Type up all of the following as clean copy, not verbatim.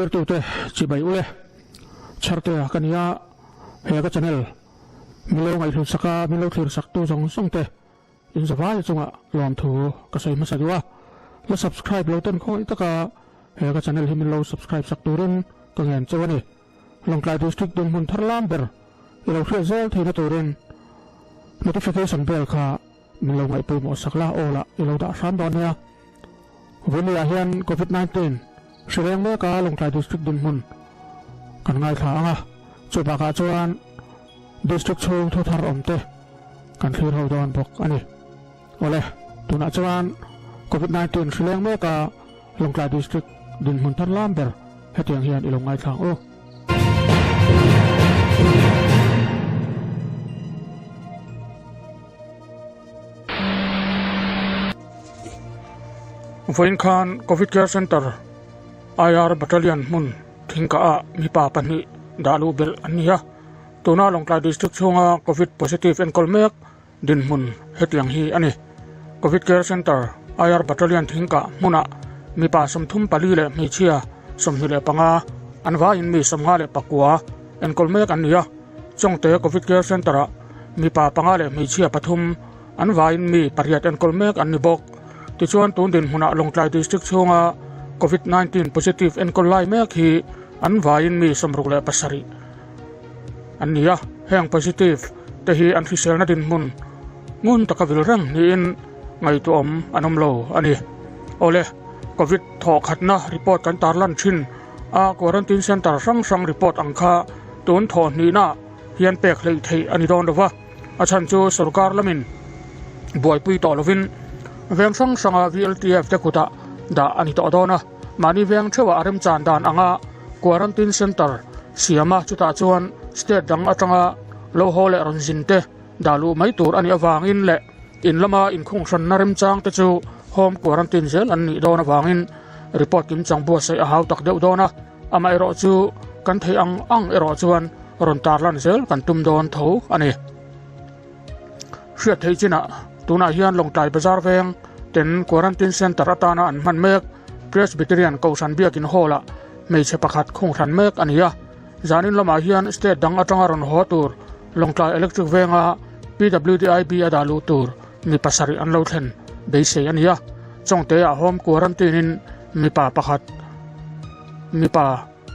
Thirtute chibai ule Chhartea ka nia he ka channel min lo ngaihhlut sak a min lo thlir sak tu zawng zawng te in zavai chungah lawmthu ka sawi hmasa duh a la subscribe lo ten khawi taka he ka channel hi min lo subscribe sak turin ka ngen cheu a ni Lawngtlai District dinhmun thar lam ber i lo hriat zel theihna turin notification bell kha Min lo ngaihpawimawh sak la aw lah i lo dah hram dawn nia. Vawimui ah hian Covid 19 hri reng mek a Lawngtlai District dinhmun kan ngaithla ang a, chu bakah chuan District chhung thu thar awm te kan thlir ho dawn bawk a ni. Awle, tunah chuan Covid 19 hri leng mek a Lawngtlai District dinhmun thar lam ber hetiang hian i lo ngaithla ang u. Vawiin khan Covid Care Centre IR Battalion hmun thingkah ah mipa pahnih dah luh belh an ni a, tuna Lawngtlai District chhunga Covid positive enkawl mek dinhmun hetiang hi a ni. Covid Care Centre IR Battalion thingkah hmunah mipa 34 leh hmeichhia 25 an vaiin mi 59 enkawl mek an ni a. Chawngte Covid Care Centre-ah mipa panga leh hmeichhia pathum an vaiin mi pariat enkawl mek an ni bawk. Tichuan tun dinhmunah Lawngtlai District chhunga Covid 19 positive enkawl lai mek hi an vaiin mi 67 an ni a, heng positive te hi an hriselna dinhmun ngun taka vil reng niin ngaihtuahawm an awm lo a ni. Awle, Covid thawhkhatna report kan tarlan thin a quarantine centre hrang hrang report ang kha tun thawh hnihna hian pek hleih theih a ni dawn lova, a chhan chu sorkar lamin buaipui tawh lovin veng hrang hranga VLTF te kutah dah a ni tawh dawn a, mahni veng theuhah a remchan dan anga quarantine centre siam a, chutah chuan state dang atanga lo haw leh rawn zin te dah luh mai tur a nih avangin leh in lama inkhung hranna remchang te chu home quarantine zel an nih dawn avangin report kimchang buatsaih a hau tak deuh dawn a, amaherawh chu kan theih ang ang erawh chuan rawn tarlan zel kan tum dawn tho a ni. Hriat theih chinah tunah hian Lawngtlai Bazar veng ten quarantine centre atana an hman mek Presbyterian Kohhran Biakin Hall-ah hmeichhe pakhat khung hran mek a ni a, zanin lamah hian state dang atanga rawn haw tur Lawngtlai Electric venga PWDIB a dah luh tur mi pasarih an lo thlen beisei a ni a, Chawngte-ah home quarantine-in mipa pakhat mipa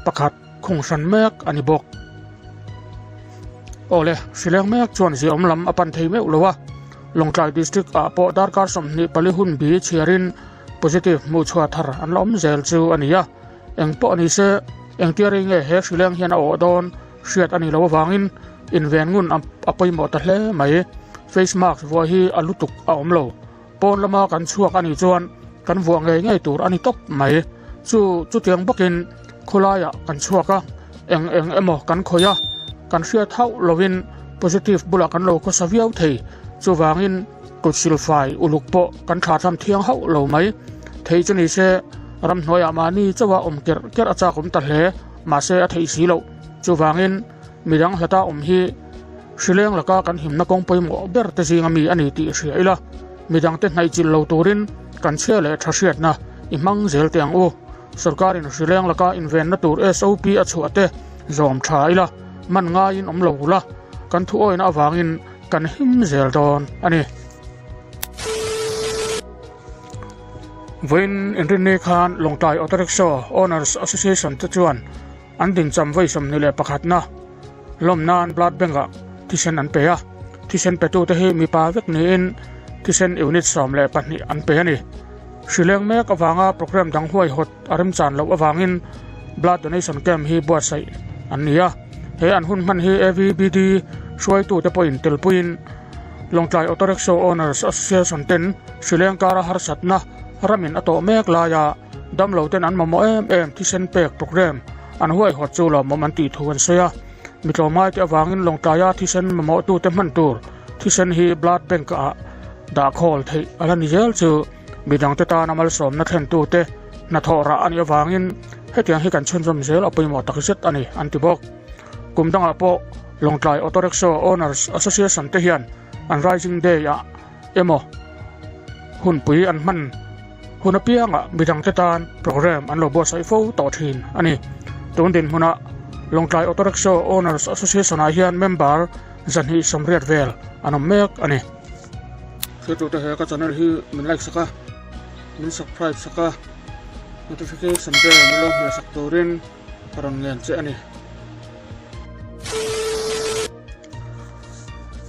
pakhat khung hran mek a ni bawk. Awle, hrileng mek chuan ziaawm lam a pan thei meuh lo a, Lawngtlai District ah pawh darkar 24 hun bi chhiarin positive hmuh chhuah thar an la awm zel chu a ni a, eng pawh ni se engtia rei nge he hrileng hian a awh dawn hriat a ni lo avangin inven ngun a pawimawh ta hle mai. Face mask vuah hi a lutuk a awm lo. Pawn lama kan chhuak a nih chuan kan vuah ngei ngei tur a ni tawp mai. Chu chutiang bawkin khawlaiah kan chhuak a, eng eng emaw kan khawih a, kan hriat hauh lovin positive bulah kan lo khawsa viau thei. Chuvangin kut silfai uluk pawh kan thla tham thiang hauh lo mai. Thei chu ni se ramhnuaiah mahni chauha awm kerh kerh a chak awm ta hle, mahse a theih si loh. Chuvangin midang hlata awm hi Hrileng laka kan himna kawng pawimawh ber te zinga mi a ni tih hria ila, midangte hnaihchilh lo turin kan chhia leh tha hriatna i hmang zel teh ang u. Sorkarin hrileng laka invenna tur SOP a chhuah te zawm tha ila, man ngaiin awm lo ula, kan thu awina avangin kan him zel dawn a ni. Vawiin inrinni khan Lawngtlai Auto Rickshaw Owners Association te chuan An dincham vawi 21 na lawm nan Blood Bank ah thisen an pe a, thisen petute hi mipa vek niin thisen unit 12 an pe a ni. Hrileng mek avanga program dang huaihawt a remchan loh avangin Blood Donation Camp hi buatsaih an ni a, he an hun hman hi AVBD hruaitute pawhin telpuiin Lawngtlai Auto Rickshaw Owners Association ten hrileng kara harsatna ramin a tawh mek laia Damlo ten an mamawh em em thisen pek program an huaihawt chu lawmawm an tih thu an sawi a. Mi tlawmngai te avangin Lawngtlaia thisen mamawhtute hman tur thisen hi blood bank ah dah khawl theih a la ni zel chu midangte tana malsawmna thlentute hnathawh rah a nih avangin hetiang hi kan chhunzawm zel a pawimawh tak zet a ni an ti bawk. Kum dangah pawh Lawngtlai Auto Rickshaw Owners Association te hian an Rising Day ah emaw hunpui an hman. Hun apiangah midangte tan programme an lo buatsaih fo tawh thin a ni. Tun dinhmunah Lawngtlai Auto Rickshaw Owners Association-ah hian member 280 vel an awm mek a ni. Hriatute he ka channel hi min like sak a, min subscribe sak a, notification bell min lo hmeh sak turin ka rawn ngen che a ni.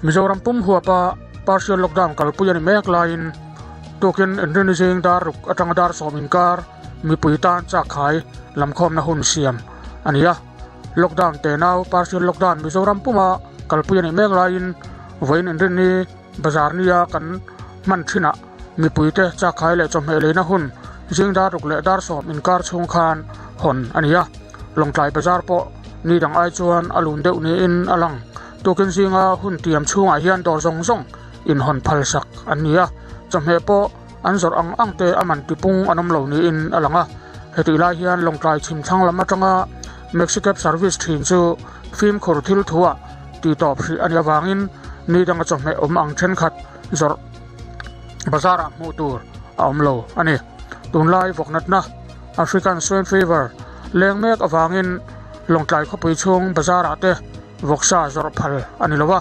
Mizoram pum huapa partial lockdown kalpui a ni mek laiin tukin Inrini zing dar ruk atanga dar sawm inkar mipui tan chakkhai lamkhawmna hun siam a ni a. Lockdown tenau partial lockdown Mizoram puma kalpui a nih mek laiin vawiin Inrini bazar nia kan hman thinah mipuite chakkhai leh chawhmeh leina hun zing dar ruk leh dar sawm inkar chhung khan hawn a ni a. Lawngtlai bazar pawh ni dang ai chuan a lun deuh niin a lang. Tukin zinga hun tiam chhungah hian dawr zawng zawng inhawn phal sak an ni a, chawhmeh pawh an zawrh ang ang te a man tipung an awm lo niin a lang a. Hetih lai hian Lawngtlai chhim thlang lam atanga Maxi Cab service thin chu fimkhur thil thuah ti tawp hrih a nih avangin ni danga chawhmeh awm ang thenkhat zawrh bazar ah hmuh tur a awm lo a ni. Tunlai vawknatna African Swine Fever leng mek avangin Lawngtlai khawpui chhung bazar ah te vawksa zawrh phal a ni lo a,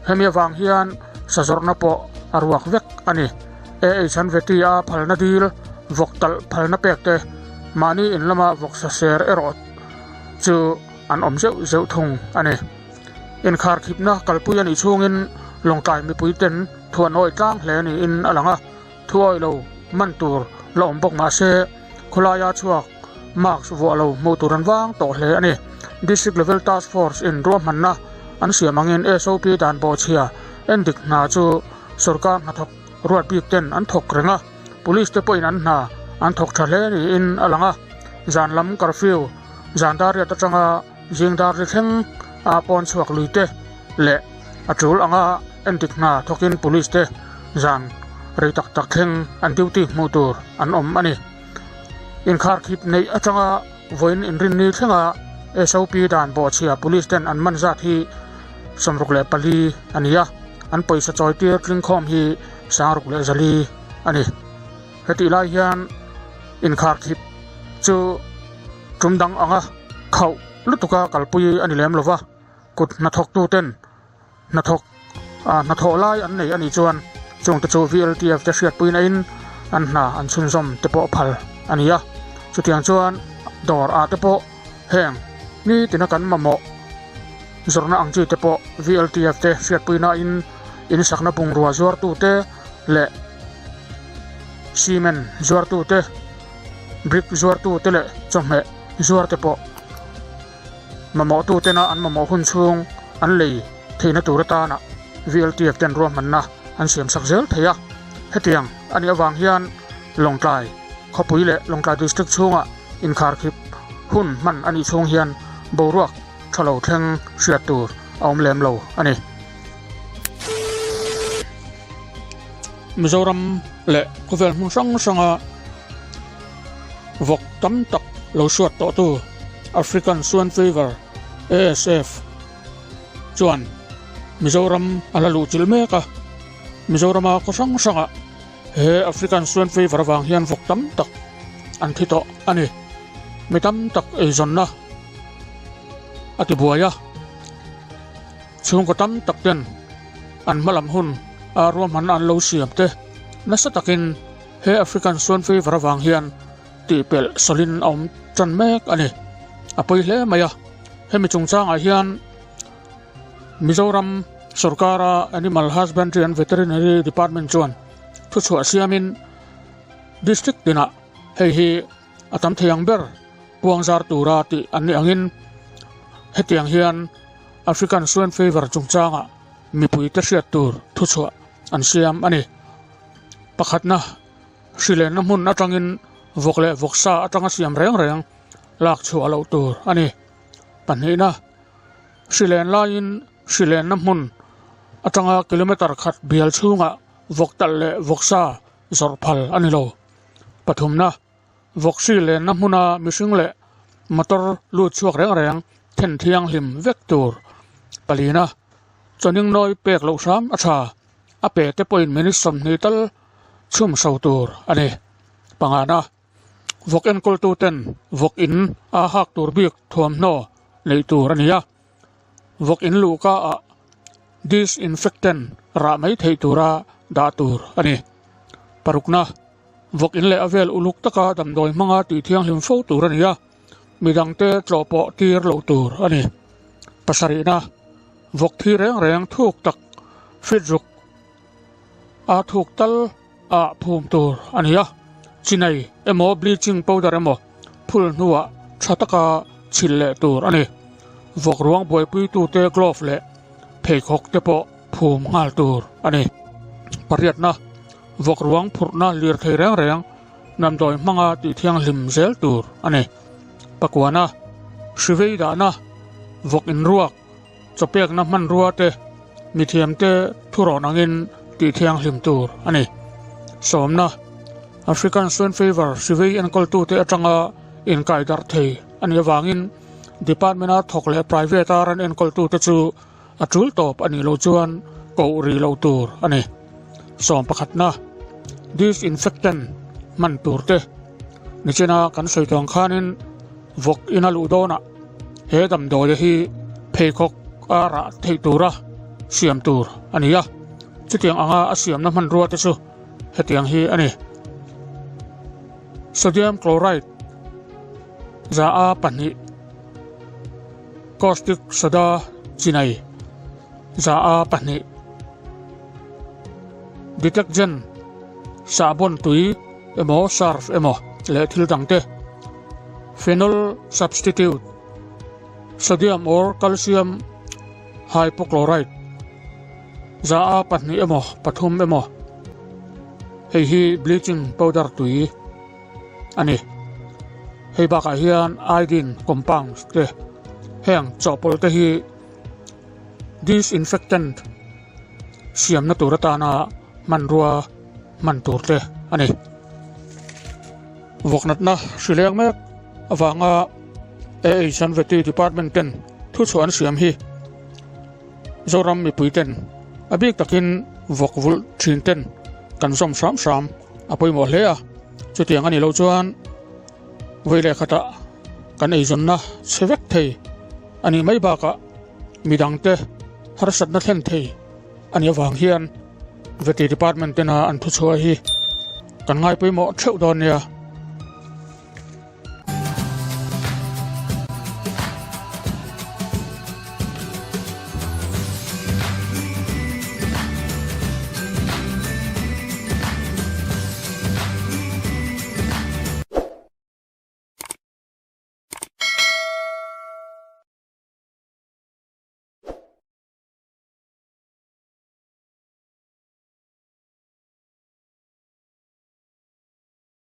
hemi avang hian sa zawrhna pawh a ruak vek a ni. AH an veti a phalna dil vawk talh phalna pek te mahni in lama vawksa ser erawh chu an awm zeuh zeuh thung a ni. Inkharkhipna kalpui a nih chhungin Lawngtlai mipui ten thuan awih tlang hle niin a lang a, thu awih lo man tur la awm bawk mah se khawlaia chhuak mask vuah lo hmuh tur an vang tawh hle a ni. District Level Task Force in ruahmanna an siam angin SOP dan bawhchhia endik hna chu sorkar hnathawk ruat bik ten an thawk reng a, Police te pawhin an hna an thawk tha hle niin a lang a, zan lam curfew zan dar riat atanga zing dar ri thleng a pawn chhuak lui te leh a tul anga endik hna thawkin Police te zan rei tak tak thleng an duty hmuh tur an awm a ni. Inkharkhip neih atanga vawiin inrinni thlenga SOP dan bawhchhia Police ten an man zat hi 64 a ni a, an pawisa chawitir tlingkhawm hi 64 a ni. Hetih lai hian inkharkhip chu tum dang anga khauh lutuka kalpui a ni lem lova, kut hnathawktuten hnathawk hnathawh lai an nei a nih chuan chungte chu VLTF te hriatpuina in an hna an chhunzawm te pawh phal a ni a. Chutiang chuan dawr ah te pawh heng nitina kan mamawh zawrhna ang chi te pawh VLTF te hriatpuina in insakna bungrua zuartu te leh cement zuartu te, brick zuartu te leh chawhmeh zuar te pawh Mamawhtu tena an mamawh hun chhung an lei theihna tur atana VLTF ten ruahmanna an siamsak zel thei a. Hetiang a nih avang hian Lawngtlai khawpui leh Lawngtlai District chhunga inkharkhip hun hman a nih chhung hian boruak tha lo thleng hriat tur a awm lem lo a ni. Mizoram leh khawvel hmun hrang hranga vawk tam tak lo hruat tawhtu African Swine Fever, ASF, chuan Mizoram a la luh chilh mek a, Mizorama khaw hrang hrangah he African Swine Fever avang hian vawk tam tak an thi tawh a ni. Mi tam tak eizawnna a ti buai a, chhungkaw tam tak ten an hmalam hun a ruahmanna an lo siam te nasa takin He African Swine Fever avang hian tihpelh sawlin a awm tan mek a ni. A pawi hle mai a, hemi chungchangah hian Mizoram sorkara Animal Husbandry and Veterinary Department chuan thuchhuah siamin District tinah hei hi a tam thei ang ber puangzar tura tih an nih angin hetiang hian African Swine Fever chungchangah mipuite hriat tur thuchhuah an siam a ni. Pakhatna, hrilenna hmun atangin vawk leh vawksa atanga siam reng reng lak chhuah loh tur a ni. Pahnihna, hrilen laiin hrilenna hmun atanga kilometre khat bial chhungah vawk talh leh vawksa zawrh phal a ni lo. Pathumna, vawk hrilenna hmuna mihring leh motor lut chhuak reng reng then thianghlim vek tur. Palina, chawning nawi pek loh hram a tha. A pe te pawhin minute 20 tal chhum hro tur a ni. Pangana, Vawk enkawltuten vawk in a hak tur bik thuamhnaw neih tur a ni a, vawk in luhka ah disinfectant rah mai theih tura dah tur a ni. Parukna, Vawk in leh a vel uluk taka damdawi hmanga tih thianghlim fo tur a ni a, midangte tlawh pawh tir loh tur a ni. Pasarihna, Vawk thi reng reng thuk tak fit ruk a thuk tal ah phum tur a ni a, chinai emaw bleaching powder emaw phul hnuah tha taka chhilh leh tur a ni. Vawk ruang buaipuitute glove leh pheikhawk te pawh phum nghal tur a ni. Pariatna, Vawk ruang phurhna lirthei reng reng damdawi hmanga tih thianghlim zel tur a ni. Pakuana, Hrivei dahna, vawk inruak, chawpekna hmanrua te, mithiamte thurawn angin tih thianghlim tur a ni. Sawmna, African Swine Fever hrivei enkawltute atanga inkai darh thei a nih avangin Department-a thawk leh private-a ran enkawltute chu a tul tawp a nih loh chuan koh rih loh tur a ni. Sawm pakhatna, Disinfectant hman tur te nichina kan sawi tawng khanin vawk ina luh dawnah he damdawi hi pheikhawk a rah theih tura siam tur a ni a, chutiang anga a siamna hmanrua te chu hetiang hi a ni. Sodium chloride 2%. Caustic soda chinai 2%, detergent sahbawn tui emaw surf emaw leh thil dang te, phenol substitute, sodium or calcium hypochlorite 2% emaw 3 emaw, hei hi bleaching powder tui a ni. Hei bakah hian iodine compounds te heng chawhpawlh te hi disinfectant siamna tur atana hmanrua hman tur te a ni. Vawknatna hri leng mek avanga AH an Vety Department ten thuchhuah an siam hi Zoram mipui ten a bik takin vawk vulh thin ten kan zawm hram hram a pawimawh hle a, chutiang a nih loh chuan vawi leh khatah kan eizawnna chhe vek thei a nih mai bakah midangte harsatna thlen thei a nih avang hian Vety Department tena an thuchhuah hi kan ngai pawimawh theuh dawn nia.